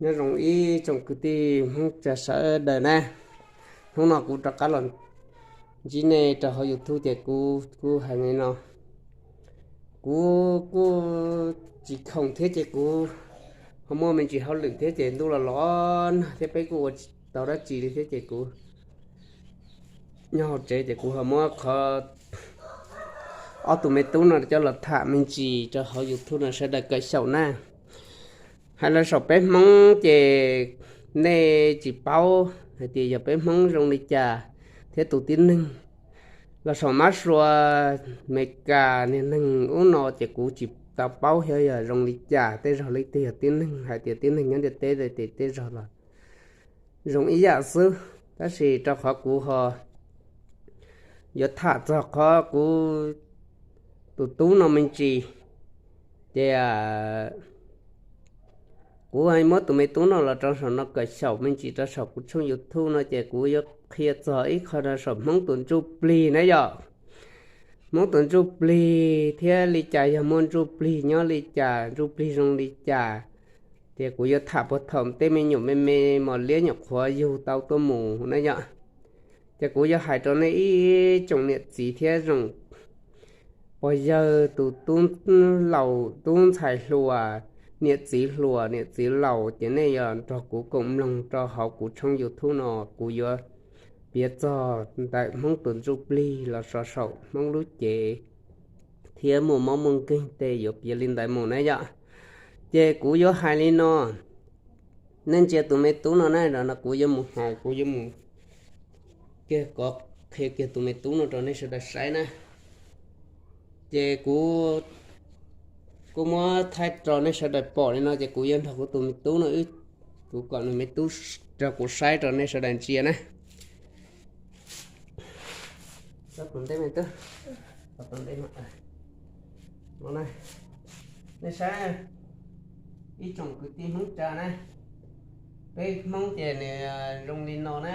Nyob zoo ib tsoom kwv tij Hmoob tsa sawv daws na. Hnub no kuv rov qab los ntsib nej rau hauv YouTube ces kuv kuj hais li no, kuv kuj tsis khoom thiab ces kuv ho muaj me ntsis hauj lwm thiab ces ntuj los los nag thiab peb kuj ua tsis tau dab tsi li thiab ces kuv nyob hauv tsev ces kuv ho muab qhov ob tug me tub no coj los tham me ntsis rau hauv YouTube no sawv daws kawm xyaum na. Hais los saum peb Hmoob ces nej tsis paub hais tias yog peb Hmoob zoo li cas thiab tus tib neeg. Los saum mab sua Meskas niag neeg ub no ces kuv tsis tau paub xyov yog zoo li cas, tej zaug leej twg yog tib neeg hais tias tib neeg nyob ntiaj teb ces tej zaug los zoo ib yam xwb, tab sis rau qhov kuv ho yuav tham txog qhov kuv tus tub no me ntsis, ces kuv muab tus me tub no los rau saum no kawm xyaum me ntsis rau saum kuv tshooj YouTube no ces kuv yuav qhia txog ib qho rau saum Hmoob tus ntsuj plig na yom. Hmoob tus ntsuj plig thiab li cas yog muaj ntsuj plig nyob li cas, ntsuj plig zoo li cas, ces kuv yuav tham puag thaum tej me nyuam me me mos liab nyuam qhuav yug tau tuaj mus na yom. Ces kuv yuav hais rau nej ib tsoom niam txiv thiab tsoom pog yawg tus tub laus tub ntxhais hluas, niam txiv hluas niam txiv laus ces nej yuav nrog kuv koom mloog rau hauv kuv tshooj YouTube no, kuv yuav piav txog ntawm Hmoob tus ntsuj plig los so saum Hmoob lub cev thiab muaj mob muaj nkeeg tej yuav piav li ntawd mus na yom. Ces kuv yuav hais li no, nej ntsia tus me tub no na, no kuv yuav mus hais, kuv yuav mus kiag kov qhia kiag tus me tub no rau nej sawv daws saib na. Ces kuv kuj muab thaij rau nej sawv daws pom li no ces kuv yuav nrog kuv tus me tub no, kuv kom nws me tub rau kuv saib rau nej sawv daws ntsia na. Nej saib, ib tsoom kwv tij Hmoob tsa na, peb Hmoob ces nws zoo li no na,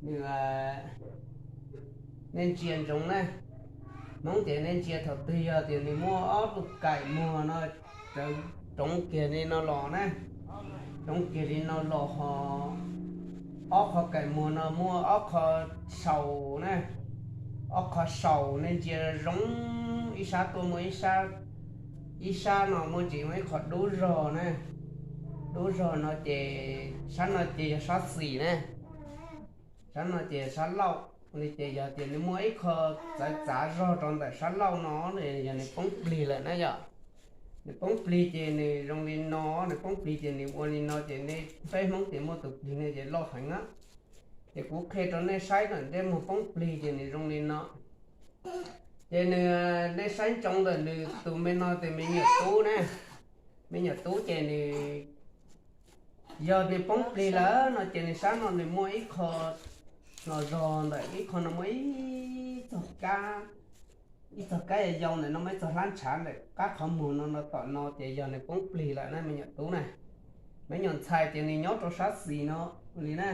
nws, nej ntsia ntsoov na, Hmoob ces nej ntsia thaum twg yog tias nws muaj ob tug kaim muag no rawv roob kiag li no los na, roob kiag li no los ho ob qho kaim muag no muaj ob qho saus na, ob qho saus nej ntsia zoo, ib sab tuaj muaj ib sab, ib sab no muaj tseem muaj ib qho dub zog na, dub zog no ces sab no ces yog sab xis na, sab no ces sab laug li. Ces yog tias nws muaj ib qho txawv txav zog rau ntawm sab laug no, yog nws poob plig lawm na yom. Nws poob plig ces nws zoo li no, nws poob plig ces nws ua li no ces nej peb Hmoob ces muaj tus plig no ces loj heev na. Ces kuv qhia rau nej saib ntawm ntsej muag poob plig ces nws zoo li no. Ces nws, nej saib ntsoov ntawm nws tus me no tes me nyuam tub na, me nyuam tub ces nws, yog nws poob plig lawm no ces nws sab no nws muaj ib qho no zog ntawm ib qho no muaj ib txog kab, ib txog kab yau yau ntawm no muaj ib txog hlab ntshav ntawm qab qhov muag no no tom no ces yog nws poob plig lawm na me nyuam tub na. Me nyuam ntxhais ces nws nyob rau sab xis no li na.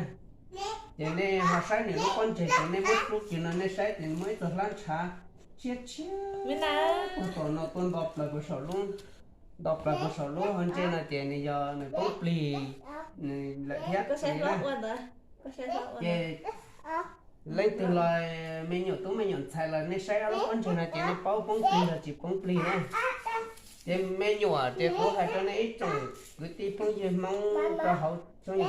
Ces nej ho saib nws lub pob ntseg ces nej muab rub kiag no nej saib ces nws muaj ib txog hlab ntshav tshiab tshiab puag tom no tuaj nto plaws puag saum lub, nto plaws puag saum lub hauv ntsej no ces nws yog nws poob plig lawm thiab. Ces leej twg los me nyuam tub me nyuam ntxhais los nej saib ob lub pob ntseg no ces nej paub poob plig los tsis poob plig na. Ces me nyuam ces kuv hais rau nej ib tsoom kwv tij phooj ywg Hmoob rau hauv kuv tshooj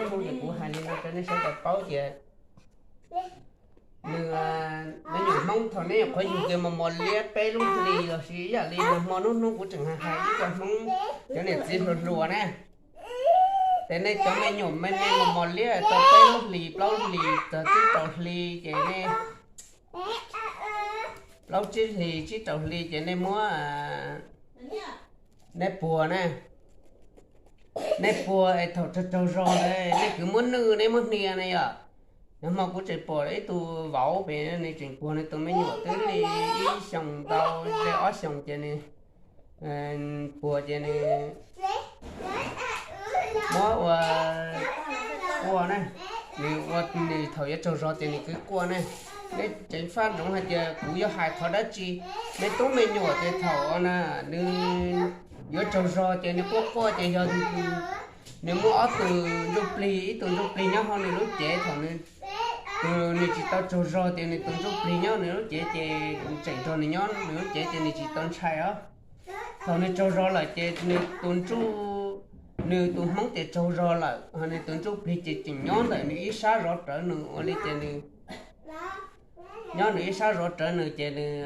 YouTube ces kuv hais li no rau nej sawv daws paub tias nws, me nyuam Hmoob thaum nej nyuam qhuav yug kiag mos mos liab peb lub hlis los sis ib yam li nag hmo hnub hnub kuv tseem hais hais ib co Hmoob cov niam txiv hluas hluas na, ces nej cov me nyuam me me mos mos liab tau peb lub hlis plaub lub hlis txog tsib rau hli ces nej, plaub tsib hlis tsib rau hli ces nej muab, nej puag na, nej puag es thaum tsaug tsaug zog ntawd nej kwv muab nwj nej muab hnia na yom. Nag hmo kuv tseem pom ib tug vauv pem nws tseem puag nws tus me nyuam twb li ib xyoos ntau li ob xyoos ces nws puag ces nws muab ua, ua na, nws ua nws thaum yuav tsaug zog ces nws kwv quaj ne. Nej ceev faj ntsoov hais tias kuv yuav hais qhov dab tsi. Me tub me nyuam ces thaum na nws yuav tsaug zog ces nws quaj quaj ces yog nws muaj ob tug ntsuj plig, ib tug ntsuj plig nyob hauv nws lub cev, thaum nws, nws tsis tau tsaug zog ces nws tus ntsuj plig nyob nws lub cev ces tseem nrog nws nyob nws lub cev ces nws tsis tau ntshai os. Thaum nws tsaug zog lawm ces nws tus ntsuj, nws tus hmoob ces tsaug zog lawm, nws tus ntsuj plig ces tseem nyob ntawm nws ib sab zov rawv nws, ua li ces nws nyob nws ib sab zov rawv nws ces nws,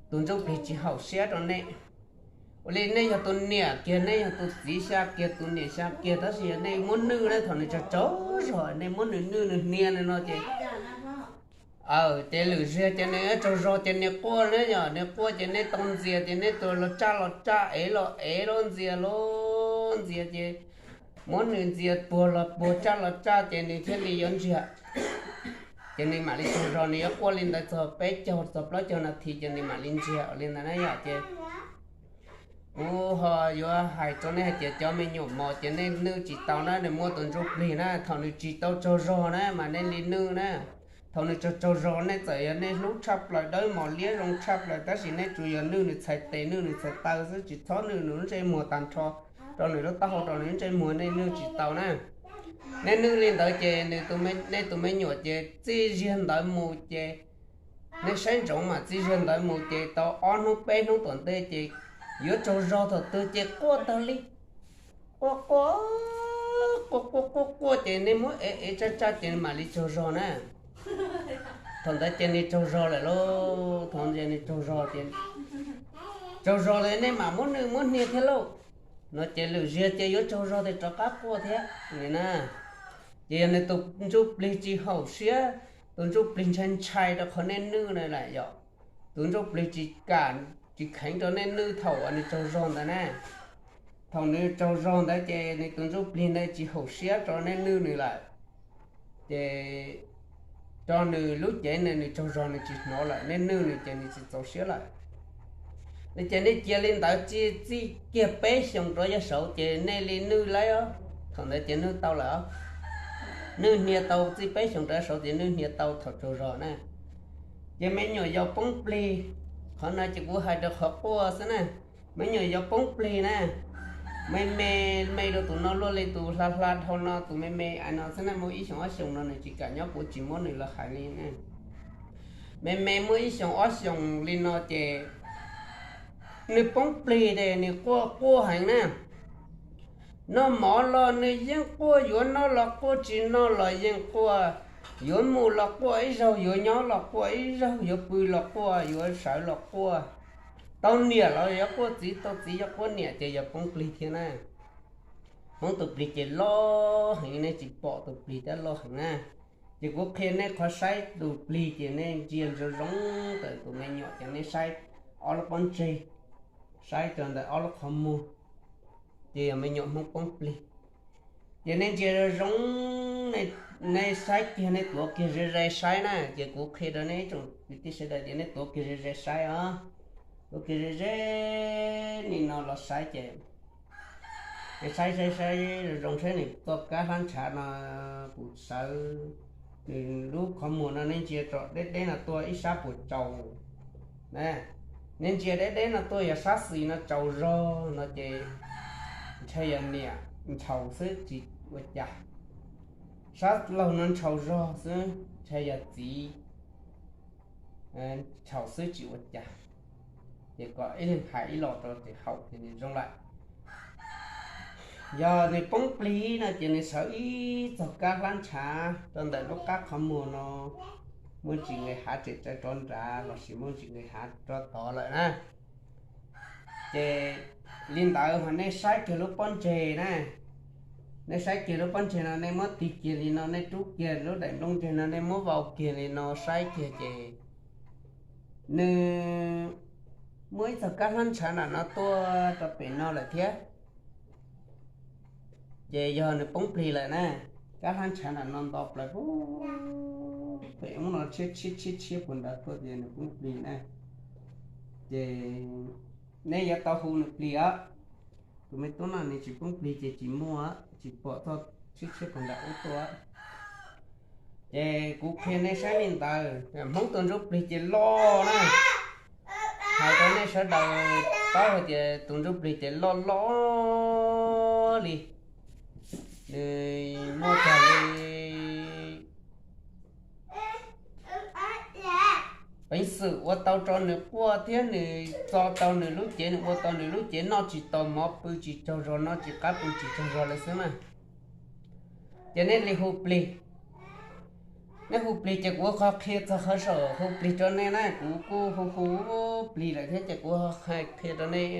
tus ntsuj plig tsis haum siab rau nej. Ua li nej yog tus niam kiag, nej yog tus txiv xya kiag, tus niam xya kiag, tab sis yog nej muab nwj na, thaum nws tsaug tsaug zog nej muab nws nwj nws hnia nws no ces, ces lwm zaug ces nws tsaug zog ces nws quaj na, yog nws quaj ces nej tau ntxias ces nej tus los tsaj los tsaj, ev los ev, los ntxias los ntxias ces muab nws ntxias puag los puag, tsaj los tsaj ces nws thiaj li yuav ntsiag. Ces nws mam li tsaug zog, nws yuav quaj li ntawd txog peb caug txog plaub caug nas this ces nws mam li ntsiag li ntawd na yom. Ces kuv ho yuav hais rau nej hais tias cov me nyuam mos ces nej nwj tsis tau na, nws muaj tus ntsuj plig na, thaum nws tsis tau tsaug zog na mas nej li nwj na. Thaum nws tsaug tsaug zog nej txawm yog nej hlub tshaj plaws, dawb mos liab zoo tshaj plaws, tab sis nej tsuas yog nwj nws txhais tes, nwj nws txhais taw xwb, tsis txhob nwj nws lub ntsej muag tag nrho, rau nws lub taub hau, rau nws lub ntsej muag nej nwj tsis tau na. Nej nwj li ntawd ces nws, nej tus me nyuam ces txij ziag ntawd mus ces, nej saib ntsoov mas, txij ziag ntawd mus ces tau ob hnub peb hnub tom ntej ces yuav tsaug zog thaum twg ces quaj tag li. Quaj quaj, quaj quaj quaj quaj ces nej muab ev ev tsaj tsaj ces mam li tsaug zog na. Thaum ntawd ces nws tsaug zog lawm lauj, thaum ntawd nws tsaug zog ces, tsaug zog lawm nej mam muab nwj muab hnia thiab lauj. No ces lwm zaug ces yuav tsaug zog ces rov qab quaj thiab na. Ces yog nws tus ntsuj plig tsis haum siab, tus ntsuj plig ntshai ntshai rau qhov nej nwj na lam yom, tus ntsuj plig tsis kam, tsis kheev rau nej nwj thaum uas nws tsaug zog ntawd na. Thaum nws tsaug zog ntawd ces nws tus ntsuj plig ntawd tsis haum siab rau nej nwj nws lawm, ces rau nws lub cev na, nws tsaug zog nws tsis hnov lawm, nej nwj nws ces nws tsis txaus siab lawm. Ces nej cia li ntawd txij kiag peb xyoos rov yog saud ces nej li nwj laib os. Thaum ntawd ces nwj tau lawm, nwj hnia tau txij peb xyoos rov saud ces nwj hnia tau thaum tsaug zog na. Ces me nyuam yaus poob plig, qhov no ces kuv hais rau qhov quaj xwb na. Me nyuam yaus poob plig na, me me, me rau tus no luaj li tus hla hla dhau no, tus me me ais no xwb na, muaj ib xyoos ob xyoos no nws tsis kam nyob, kuv tsis muab nws los hais li. Me me muaj ib xyoos ob xyoos li no ces nws poob plig ces nws quaj quaj heev na. Noj mov los nws yeej quaj, yuav noj los quaj, tsis noj los yeej quaj, yuav mus los quaj ib zaug, yuav nyob los quaj ib zaug, yuav pw los quaj, yuav sawv los quaj. Tau niam los yuav quaj, txiv tau txiv yuav quaj, niam ces yog poob plig thiab na. Hmoob tus plig ces loj heev, nej tsis pom tus plig tab loj heev na. Ces kuv qhia nej qhov saib tus plig ces nej ntsia zoo zoo ntawm tus me nyuam ces nej saib ob lub pob ntseg, saib rau ntawm ob lub qhov muag, ces yog me nyuam Hmoob poob plig. Ces nej ntsia zoo zoo, nej saib kiag, nej tuav kiag ze ze saib na, ces kuv qhia rau nej ib tsoom kwv tij sawv daws ces nej tuav kiag ze ze saib os. Tuav kiag ze ze li no los saib ces, saib saib saib zoo zoo saib nws txoj kab hlab ntshav no, kuv sawv, nws lub qhov muag no nej ntsia tsom deb deb no tuaj ib sab puas tsaus na. Nej ntsia deb deb no tuaj yog sab xis no tsaus zog no ces ntshai yog niam ntshaus xwb tsis ua cas. Sab laug no ntshaus zog xwb ntshai yog txiv ntshaus xwb tsis ua cas. Ces kom ib leeg hais ib los rau ces haum ces nws zoo lawm. Yog nws poob plig no ces nws sawv ib txog kab hlab ntshav rau ntawm lub qab qhov muag no, muaj ntsis nqis hav tseem tsaws rov nrad lossis muaj ntsis nqis hav rov tod lawm na. Ces li ntawd ho nej saib kiag lub pob ntseg na, nej saib kiag lub pob ntseg no nej muab tig kiag li no, nej rub kiag lub daim nplooj ntseg no nej muab vau kiag li no saib kiag ces nws muaj ib txog kab hlab ntshav nram no tuaj rau pem no lawm thiab. Ces yog nws poob plig lawm na, kab hlab ntshav nram no nto plaws pem ub no tshiab tshiab tshiab puag nrad tuaj ces nws poob plig na. Ces nej yuav tau hu nws plig os. Tus me tub no nws tsis poob plig ces tsis muaj, tsis pom txog tshiab tshiab puag nrad ub tuaj. Ces kuv qhia nej saib li ntawd, Hmoob tus ntsuj plig ces loj na. Hais rau nej sawv daws paub hais tias tus ntsuj plig ces loj loj li, nws muaj tag li peev xwm ua tau rau nws quaj thiab nws txo tau nws lub cev, nws ua tau nws lub cev noj tsis tau mov, pw tsis tsaug zog, noj tsis qab pw tsis tsaug zog lawm xwb na. Ces nej li hu plig, nej hu plig ces kuv ho qhia txog qhov saum hu plig rau nej na. Kuv kuj hu hu plig lawm thiab ces kuv ho qhia rau nej.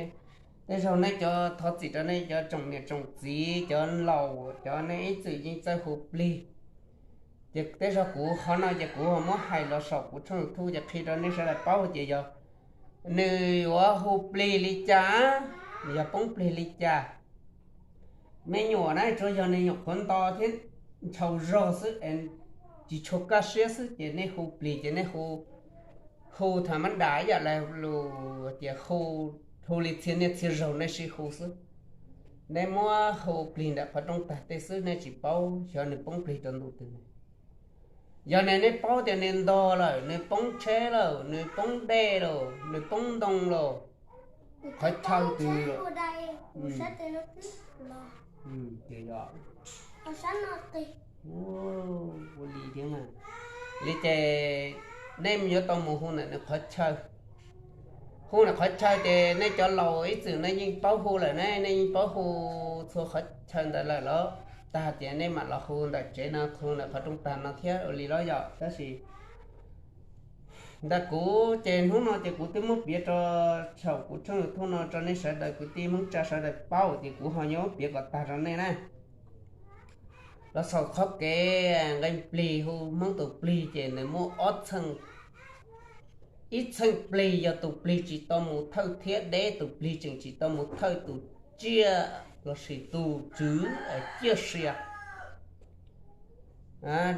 Tej zaug nej cov, thov txim rau nej cov tsoom niam tsoom txiv, cov laus, cov nej ib txwm yeej txawj hu plig. Ces tej zaug kuv qhov no ces kuv muab hais los saum kuv tshooj YouTube ces qhia rau nej sawv daws paub ces yog nws yuav hu plig li cas, yog poob plig li cas. Me nyuam na tsuas yog nws nyuam qhuav nto thiab ntshaus zog xwb, tsis tshua kaj siab xwb ces nej hu plig ces nej hu, hu tham mab dam ib yam li lus tias hu, hu li txhia niaj txhia zaus nej sib hu xwb. Nej muab hu plig ntawm qhov rooj tag tej xwb nej tsis paub xyov nws poob plig rau ntu twg. Yog nej, nej paub tias nws ntog lawm, nws poob tsheb lawm, nws poob dej lawm, nws poob ntoo lawm, qhov chaw twg lawm. Ua li thiab mas, li ces nej yuav tau mus hu ntawm nws qhov chaw. Hu ntawm qhov chaw ces nej cov laus ib txwm nej yeej paub hu lawm ne, nej yeej paub hu txhua qhov chaw ntawd lawm los tag ces nej mam los hu ntawm tsev no, hu ntawm qhov rooj tag no thiab ua li los yom. Tab sis ntawm kuv ces hnub no ces kuv twb muab piav rau saum kuv tshooj YouTube no rau nej sawv daws kwv tij Hmoob Tsab sawv daws paub ces kuv ho yuav piav kom tag rau nej na. Los saum qhov kev nqee plig hu Hmoob tus plig ces nws muaj ob txheej. Ib txheej plig yog tus plig tsis tau mus thawj thiab deb, tus plig tseem tsis tau mus thawj tus tsiaj lossis tus tswv ciaj sia.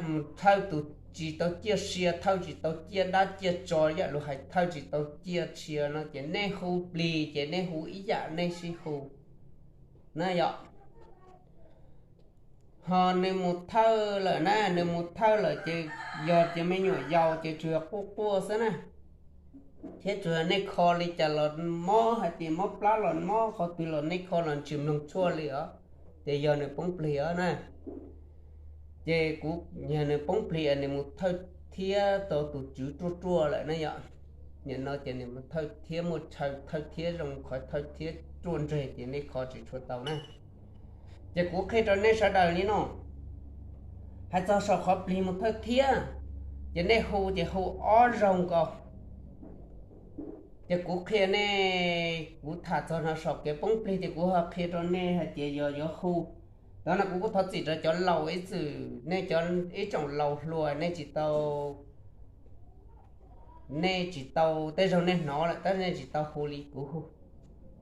Mus thawj tus tsis tau ciaj sia, thawj tsis tau ciaj dab ciaj tsov, yam luag hais thawj tsis tau ciaj sia no ces nej hu plig ces nej hu ib yam nej sib hu na yom. Ho nws mus thawj lawm na, nws mus thawj lawm ces yog tias me nyuam yaus ces tsuas yog quaj quaj xwb na, thiab tsuas yog nej kho li cas los mob, hais tias mob plab los mob, qhov twg los nej kho los tsis mloog tshuaj li os, ces yog nws poob plig os na. Ces kuv, yog nws poob plig es nws mus thawj thiab tau tus tswv ruaj ruaj lawm na yom. Nim no ces nws mus thawj thiab muaj chaw thawj thiab zoo qhov thawj thiab ruaj ntseg ces nej kho tsis tshua tau na. Ces kuv qhia rau nej sawv daws li no, hais txog saum qhov plig mus thawj thiab, ces nej hu ces hu ob zaug nkaus. Ces kuv qhia nej, kuv tham txog no saum kev poob plig ces kuv ho qhia rau nej hais tias yog yuav hu. Tam no kuv kuj thov txim rau cov laus ib txwm, nej cov ib tsoom laus hluas nej tsis tau, nej tsis tau, tej zaug nej hnov lawm tab nej tsis tau hu li kuv hu.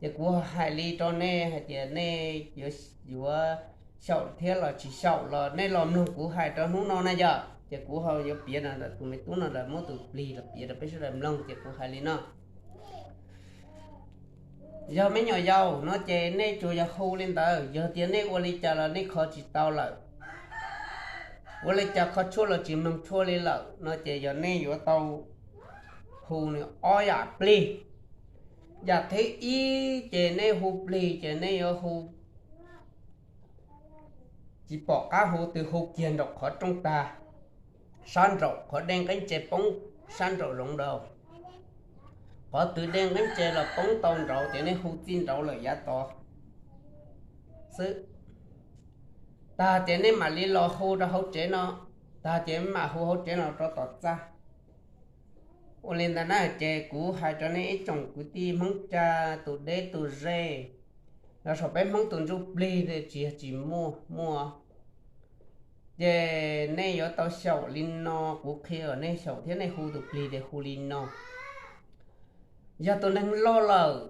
Ces kuv hais li rau nej hais tias nej yuav, yuav xyaum thiab los tsis xyaum los nej los mloog kuv hais rau hnub no na yom. Ces kuv ho yuav piav ntawm tus me tub no lawm, muab tus plig los piav rau peb sawv daws mloog ces kuv hais li no. Yog me nyuam yaus no ces nej tsuas yog hu li ntawd, yog tias nej ua li cas los nej kho tsis tau lawm, ua li cas kho tshuaj los tsis mloog tshuaj li lawm no ces yog nej yuav tau hu nws ob yam plig. Yam thib ib ces nej hu plig ces nej yuav hu tsis pom qab hu twg, hu kiag nraum qhov rooj tag, sab nraum qhov dej nqeeb tse poob, sab nraum zoov nraud. Qhov twg dej nqeeb tse los poob tau nraud ces nej hu txij nraud lawm yav tod xwb. Tag ces nej mam li los hu rau hauv tsev no, tag ces mam hu hauv tsev no rau tom txaj. Ua li ntawd na ces kuv hais rau nej ib tsoom kwv tij Hmoob Tsab tus deb tus ze, los saum peb Hmoob tus ntsuj plig tsis yog tsis muaj, muaj. Ces nej yuav tau xyaum li no, kuv qhia kom nej xyaum thiab nej hu tus plig ces hu li no. Yog tus neeg loj lawm,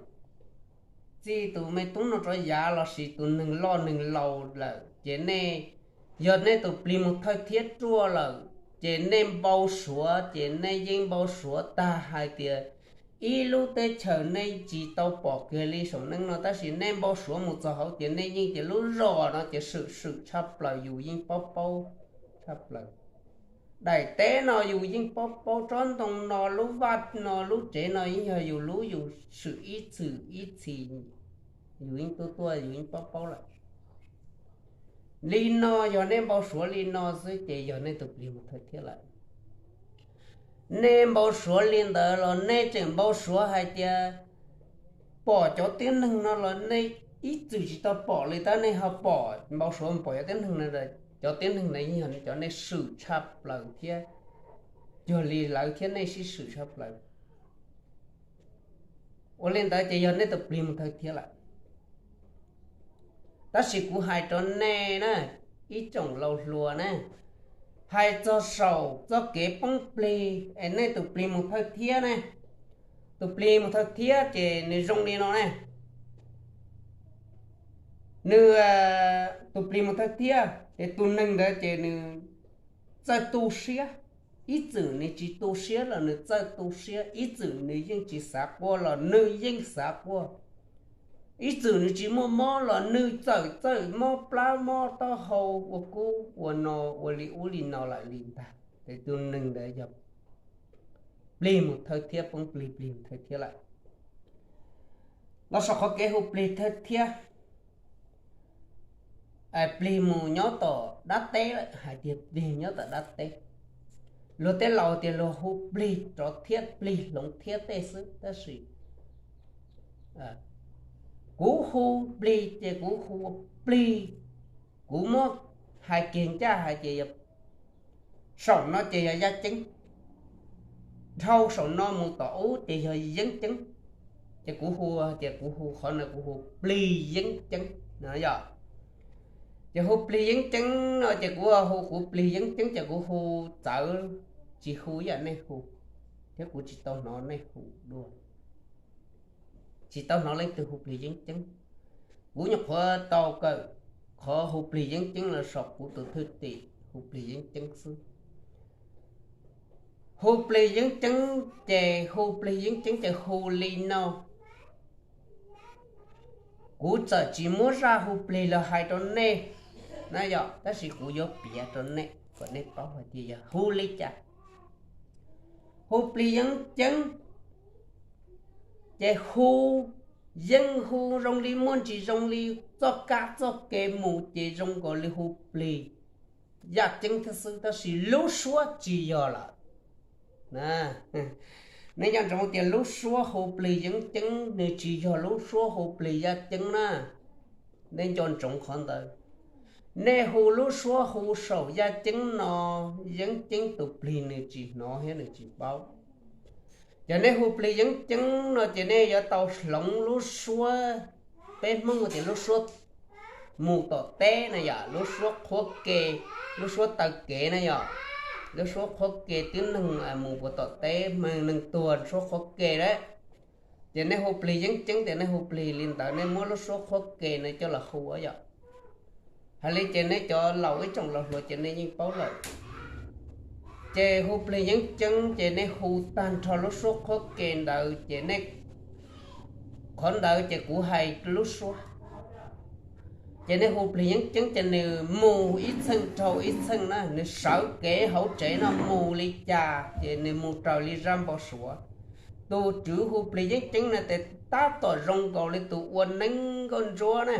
txij tus me tub no rov yav lossis tus neeg loj neeg laus lawm ces nej, yog nej tus plig mus thawj thiab ruaj lawm ces nej npau suav, ces nej yeej npau suav tag hais tias ib lub teb chaws nej tsis tau pom kiag li saum neej no tab sis nej npau suav mus txog hauv ces nej yeej tias lub zos no ces swm swm tshaj plaws, yus yeej paub paub tshaj plaws. Daim teb no yus yeej paub paub, tsob ntoo no, lub vaj no, lub tsev no yeej yog yus lub, yus swm ib txwm ib txhis, yus yeej tuaj tuaj yus yeej paub paub lawm. Li no yog nej npau suav li no xwb ces yog nej tus plig mus thawj thiab lawm. Nej npau suav li ntawd los nej tseem npau suav hais tias pom cov tib neeg no los nej ib txwm tsis tau pom li, tab nej ho pom, npau suav pom cov tib neeg no, cov tib neeg no yeej yog cov nej swm tshaj plaws thiab, yog li lawv thiab nej sib swm tshaj plaws. Ua li ntawd ces yog nej tus plig mus thawj thiab lawm. Tab sis kuv hais rau nej na, ib tsoom laus hluas na, hais txog saum txoj kev poob plig es nej tus plig mus thawj thiab ne, tus plig mus thawj thiab ces nws zoo li no ne. Nws, tus plig mus thawj thiab ces tus neeg ntawd ces nws txawj tu siab, ib txwm nws tsis tu siab los nws txawj tu siab, ib txwm nws yeej tsis xav quaj los nws yeej xav quaj, ib txwm nws tsis muaj mob los nws txawm txawj mob plab mob taub hau ua kub ua no, ua li ub li no lawm li ntag. Ces tus neeg ntawd yog plig mus thawj thiab, poob plig plig mus thawj thiab lawm. Los saum qhov kev hu plig thawj thiab, plig mus nyob tom dab teb lawm, hais tias plig nyob tom dab teb. Luag tej laus tias luag hu plig rov thiab plig hloov thiab tej xwb, tab sis kuv hu plig ces kuv hu plig, kuv muab hais kiag ncaj hais tias yog saum no ces yog yaj ceeb, dhau saum no mus tom ub ces yog yeeb ceeb. Ces kuv hu tias kuv hu qhov no kuv hu plig yeeb ceeb no yog. Ces hu plig yeeb ceeb no ces kuv hu kuv plig yeeb ceeb ces kuv hu txawv, tsis hu ib yam nej hu, thiab kuv tsis tau hnov nej hu dua, tsis tau hnov leej twg hu plig yeeb ceeb. Kuv nyuam qhuav tau kawm qhov hu plig yeeb ceeb los saum kuv tus thwj tim hu plig yeeb ceeb xwb. Hu plig yeeb ceeb ces hu plig yeeb ceeb ces hu li no. Kuv txawm tsis muab zaj hu plig los hais rau nej na yom, tab sis kuv yuav piav rau nej kom nej paub hais tias yog hu li cas. Hu plig yeeb ceeb ces hu yeej hu zoo li muaj ntsis zoo li txoj kab txoj kev mus ces zoo nkaus li hu plig yaj ceeb thiab xwb, tab sis lub suab tsis yog lawm. Nej nco ntsoov tias lub suab hu plig yeeb ceeb nws tsis yog lub suab hu plig yaj ceeb na. Nej nco ntsoov qhov ntawd. Nej hu lub suab hu saum yaj ceeb no, yeeb ceeb tus plig nws tsis hnov thiab nws tsis paub. Ces nej hu plig yeeb ceeb no ces nej yuav tau hloov lub suab, peb Hmoob tias lub suab mus tom teb na yom, lub suab qhuab ke, lub suab taw kev na yom, lub suab qhuab ke tib neeg mus puag tom teb, neeg tuag suab qhuab ke lawm. Ces nej hu plig yeeb ceeb ces nej hu plig li ntawd, nej muab lub suab qhuab ke no coj los hu yom. Hais li ces nej cov laus ib tsoom laus hluas ces nej yeej paub lawm. Ces hu plig yeeb ceeb ces nej hu tag nrho lub suab qhuab ke ntawd ces nej, qhov ntawd ces kuv hais lub suab. Ces nej hu plig yeeb ceeb ces nws mus ib txheej dhau ib txheej na, nws sawv kev hauv tsev no mus li cas ces nws mus raws li zaj npau suav. Tus tswv hu plig yeeb ceeb no ces tab tom zoo nkaus li tus ua neeb nkauj ntsuab na,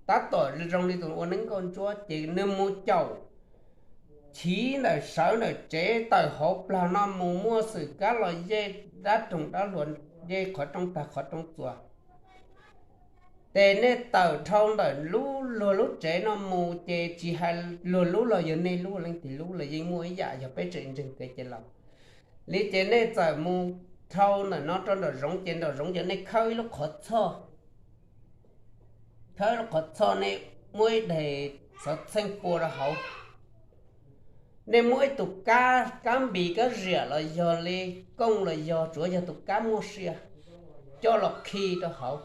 tab tom zoo li tus ua neeb nkauj ntsuab ces nws mus caum chiv ntawm sawv ntawm tsev tawm hauv plag no mus, muaj xwm kab los yej dab roog dab hluas, yej qhov rooj tag qhov rooj txuas. Ces nej tawm dhau ntawm lub, luag lub tsev no mus ces tsis hais luag lub los yog nej lub, leej twg lub los yeej muaj ib yam, yog peb tseem ntseeg kev cai laus li. Ces nej txawm mus dhau ntawm no rau nraum zoov ces nraum zoov ces nej khawb ib lub qhov txhoj, khawb ib lub qhov txhoj, nej muab ib daim xov txheej pua rau hauv. Nej muab ib tus kab, kab npis kab ziam los yog li kooj los yog, tsuav yog tus kab muaj sia, coj los khi rau hauv.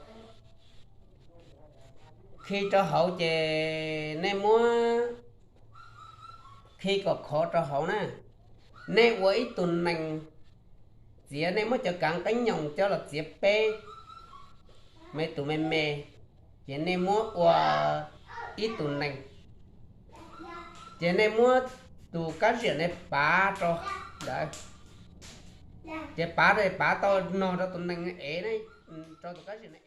Khi rau hauv ces nej muab khi kom khov rau hauv na. Nej ua ib tug nees, txiav, nej muab cov kav nqeeb nyoos coj los txiav peb me tus me me, ces nej muab ua ib tug nees. Ces nej muab tus kab ziam ne pav rau ntawd, ces pav rau, pav tau nog rau tus nees ev ne, rau tus kab ziam ne.